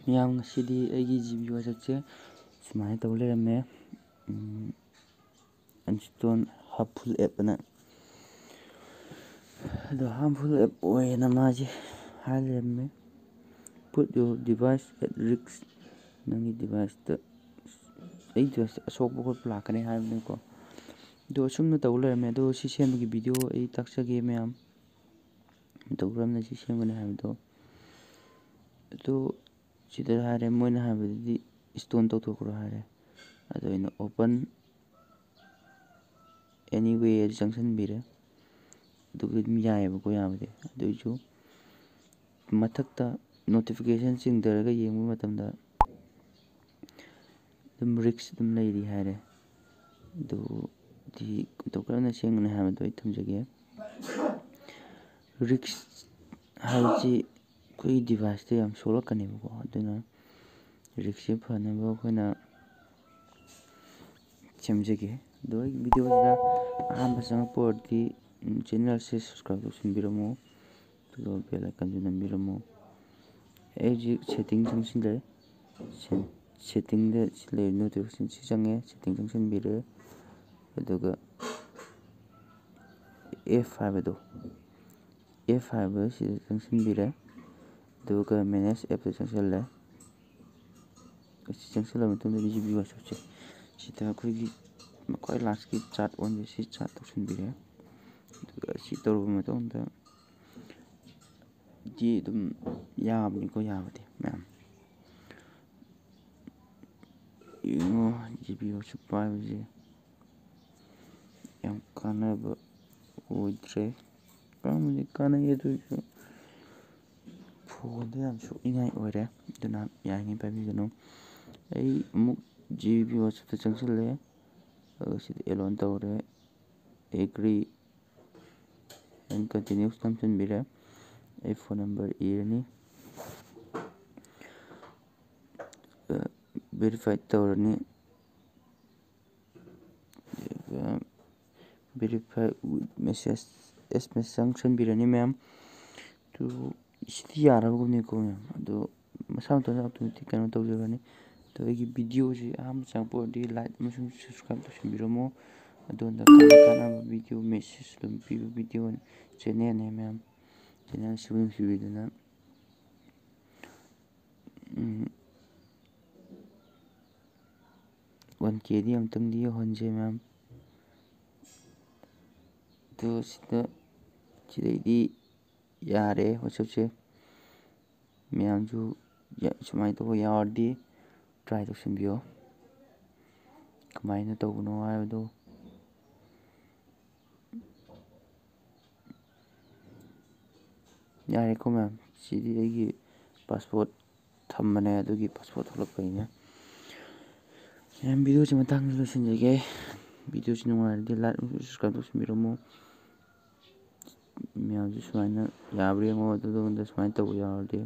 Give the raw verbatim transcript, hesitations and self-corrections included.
ꯃꯌꯥꯝ, ꯉꯁꯤꯗꯤ ꯑꯩꯒꯤ G B WhatsApp-ꯁꯦ ꯁꯨꯃꯥꯏꯅ ꯇꯧ ꯂꯩꯔꯝꯃꯦ꯫ Uninstall harmful app ꯑꯅ꯫ ꯑꯗꯣ harmful app ꯑꯣꯏꯌꯦꯅ ꯃꯥꯁꯦ ꯍꯥꯏ ꯂꯩꯔꯝꯃꯦ꯫ Put your device at risk. ꯅꯪꯒꯤ device-ꯇ, ꯑꯩ device-ꯇ ꯑꯁꯣꯛꯄ ꯈꯣꯠꯄ ꯂꯥꯛꯀꯅꯤ ꯍꯥꯏꯕꯅꯤꯀꯣ꯫ ꯑꯗꯣ ꯑꯁꯨꯝꯅ ꯇꯧ ꯂꯩꯔꯝꯃꯦ꯫ ꯑꯗꯣ ꯁꯤ ꯁꯦꯝꯕꯒꯤ video ꯑꯩ ꯇꯥꯛꯆꯒꯦ ꯃꯌꯥꯝ꯫ ꯇꯧꯔꯝꯅ ꯁꯤ ꯁꯦꯝꯒꯅꯤ ꯍꯥꯏꯕꯗꯣ꯫ ꯑꯗꯣ ꯁꯤꯗ ꯍꯥꯏꯔꯦ, ꯃꯣꯏꯅ ꯍꯥꯏꯕꯗꯗꯤ install ꯇꯧꯊꯣꯛꯈ꯭ꯔꯣ ꯍꯥꯏꯔꯦ꯫ ꯑꯗꯣ ꯑꯩꯅ open anyway ꯑꯗꯨ ꯆꯪꯁꯤꯟꯕꯤꯔꯦ꯫ ꯑꯗꯨꯒ ꯑꯗꯨꯝ ꯌꯥꯏꯑꯕꯀꯣ ꯌꯥꯕꯗꯤ꯫ ꯑꯗꯨꯏꯁꯨ ꯃꯊꯛꯇ notification ꯆꯤꯡꯊꯔꯒ ꯌꯦꯡꯕ ꯃꯇꯝꯗ ꯑꯗꯨꯝ risk ꯑꯗꯨꯝ ꯂꯩꯔꯤ ꯍꯥꯏꯔꯦ꯫ ꯑꯗꯨꯗꯤ ꯀꯔꯝꯅ ꯁꯦꯝꯒꯅꯤ ꯍꯥꯏꯕꯗꯣ ꯑꯩ ꯊꯝꯖꯒꯦ꯫ Risk ꯍꯥꯏꯕꯁꯤ ꯑꯩꯈꯣꯏꯒꯤ device-ꯇ ꯌꯥꯝ ꯁꯣꯛꯂꯛꯀꯅꯦꯕꯀꯣ꯫ ꯑꯗꯨꯅ risk-ꯁꯦ ꯐꯅꯕ ꯑꯩꯈꯣꯏꯅ ꯁꯦꯝꯖꯒꯦ꯫ ꯑꯗꯣ ꯑꯩꯒꯤ video-ꯁꯤꯗ ꯑꯍꯥꯟꯕ ꯆꯪꯉꯛꯄ ꯑꯣꯏꯔꯗꯤ, ꯎꯝ, channel-ꯁꯦ subscribe ꯇꯧꯁꯤꯟꯕꯤꯔꯝꯃꯣ, ꯑꯗꯨꯒ bell icon-ꯁꯨ ꯅꯝꯕꯤꯔꯝꯃꯣ꯫ ꯑꯩ ꯍꯧꯖꯤꯛ setting ꯆꯪꯁꯤꯜꯂꯦ꯫ ꯁꯦ-, setting-ꯗ ꯁꯤ ꯂꯩꯔꯦ, notification ꯁꯤ ꯆꯪꯉꯦ, setting ꯆꯪꯁꯤꯟꯕꯤꯔꯦ꯫ ꯑꯗꯨꯒ app ꯍꯥꯏꯕꯗꯣ, app ꯍꯥꯏꯕ ꯁꯤꯗ ꯆꯪꯁꯤꯟꯕꯤꯔꯦ꯫ ꯑꯗꯨꯒ manage app-ꯇ ꯆꯪꯁꯤꯜꯂꯦ꯫ ꯑꯁꯤ ꯆꯪꯁꯤꯜꯂꯕ ꯃꯇꯨꯡꯗ G B WhatsApp-ꯁꯦ ꯁꯤꯗ ꯑꯩꯈꯣꯏꯒꯤ ꯃꯈꯣꯏ last-ꯀꯤ chat ꯑꯣꯟꯕ ꯁꯤ chat ꯇꯧꯁꯤꯟꯕꯤꯔꯦ꯫ ꯑꯗꯨꯒ ꯁꯤ ꯇꯧꯔꯕ ꯃꯇꯨꯡꯗ ꯗꯤ ꯑꯗꯨꯝ ꯌꯥꯕꯅꯤꯀꯣ, ꯌꯥꯕꯗꯤ ꯃꯌꯥꯝ꯫ ꯌꯦꯡꯉꯣ, G B WhatsApp ꯄꯥꯏꯕꯁꯦ ꯌꯥꯝ ꯀꯥꯟꯅꯕ ꯑꯣꯏꯗ꯭ꯔꯦ꯫ ꯀꯥꯟꯕꯨꯗꯤ ꯀꯥꯟꯅꯩ, ꯑꯗꯨ ꯑꯣꯏꯔꯁꯨ phone-ꯗ ꯌꯥꯝ ꯁꯣꯛꯅꯤꯡꯉꯥꯏ ꯑꯣꯏꯔꯦ꯫ ꯑꯗꯨꯅ ꯌꯥꯔꯤꯉꯩ ꯄꯥꯏꯕꯤꯒꯅꯨ꯫ ꯑꯩ ꯑꯃꯨꯛ G B WhatsApp-ꯇ ꯆꯪꯁꯤꯜꯂꯦ꯫ ꯑꯗꯨꯒ ꯁꯤꯗ allow ꯇꯧꯔꯦ꯫ Agree and continue ꯅꯝꯁꯤꯟꯕꯤꯔꯦ꯫ ꯑꯩ phone number ꯏꯔꯅꯤ꯫ ꯑ, verify ꯇꯧꯔꯅꯤ꯫ ꯑꯗꯨꯒ verify with message, S M S ꯆꯪꯁꯤꯟꯕꯤꯔꯅꯤ ꯃꯌꯥꯝ꯫ ꯑꯗꯨ ꯁꯤꯗꯤ ꯌꯥꯔꯕꯒꯨꯝꯅꯤꯀꯣ ꯃꯌꯥꯝ꯫ ꯑꯗꯨ ꯃꯁꯥ ꯃꯇꯣꯝꯇ ꯑꯣꯇꯣꯃꯦꯇꯤꯛ ꯀꯩꯅꯣ ꯇꯧꯖꯈ꯭ꯔꯅꯤ꯫ ꯑꯗꯣ ꯑꯩꯒꯤ ꯚꯤꯗꯤꯑꯣꯁꯤ ꯑꯍꯥꯟꯕ ꯆꯪꯉꯛꯄ ꯑꯣꯏꯔꯗꯤ ꯂꯥꯏꯛ ꯑꯃꯁꯨꯡ ꯁꯕꯁꯀ꯭ꯔꯥꯏꯕ ꯇꯧꯁꯤꯟꯕꯤꯔꯝꯃꯣ꯫ ꯑꯗꯣꯝꯗ ꯀꯥꯟꯅ ꯀꯥꯟꯅꯕ ꯚꯤꯗꯤꯑꯣ ꯃꯦꯁꯦꯖ ꯑꯗꯨꯝ ꯄꯤꯕ ꯚꯤꯗꯤꯑꯣ ꯆꯦꯅꯦꯜꯅꯦ ꯃꯌꯥꯝ꯫ ꯆꯦꯅꯦꯜꯁꯤꯕꯨ ꯅꯨꯡꯁꯤꯕꯤꯗꯨꯅ ꯎꯝ, ꯋꯥꯟ ꯀꯦꯗꯤ ꯑꯃꯨꯛꯇꯪꯗꯤ ꯌꯧꯍꯟꯁꯦ ꯃꯌꯥꯝ꯫ ꯑꯗꯨ ꯁꯤꯗ, ꯁꯤꯗꯩꯗꯤ ꯌꯥꯔꯦ WhatsAppꯁꯦ꯫ ꯃꯌꯥꯝꯁꯨ ꯌꯥ-, ꯁꯨꯃꯥꯏꯅ ꯇꯧꯕ ꯌꯥꯎꯔꯗꯤ ꯇ꯭ꯔꯥꯏ ꯇꯧꯁꯤꯟꯕꯤꯌꯣ꯫ ꯀꯃꯥꯏꯅ ꯇꯧꯕꯅꯣ ꯍꯥꯏꯕꯗꯣ꯫ ꯌꯥꯔꯦꯀꯣ ꯃꯌꯥꯝ, ꯁꯤꯗꯤ ꯑꯩꯒꯤ ꯄꯥꯁꯄꯣꯔꯠ ꯊꯝꯕꯅꯦ, ꯑꯗꯨꯒꯤ ꯄꯥꯁꯄꯣꯔꯠ ꯊꯣꯛꯂꯛꯄꯩꯅꯦ꯫ ꯃꯌꯥꯝ, ꯚꯤꯗꯤꯑꯣꯁꯤ ꯃꯇꯥꯡꯗ ꯂꯣꯏꯁꯤꯟꯖꯒꯦ꯫ ꯚꯤꯗꯤꯑꯣꯁꯤ ꯅꯨꯡꯉꯥꯏꯔꯗꯤ ꯂꯥꯏꯛ ꯑꯃꯁꯨꯡ ꯁꯕꯁꯀ꯭ꯔꯥꯏꯕ ꯇꯧꯁꯤꯟꯕꯤꯔꯝꯃꯣ꯫ ꯃꯌꯥꯝꯁꯨ ꯁꯨꯃꯥꯏꯅ ꯌꯥꯕ꯭ꯔꯥ ꯌꯦꯡꯉꯣ, ꯑꯗꯨꯗ ꯁꯨꯃꯥꯏꯅ ꯇꯧꯕ ꯌꯥꯎꯔꯗꯤ꯫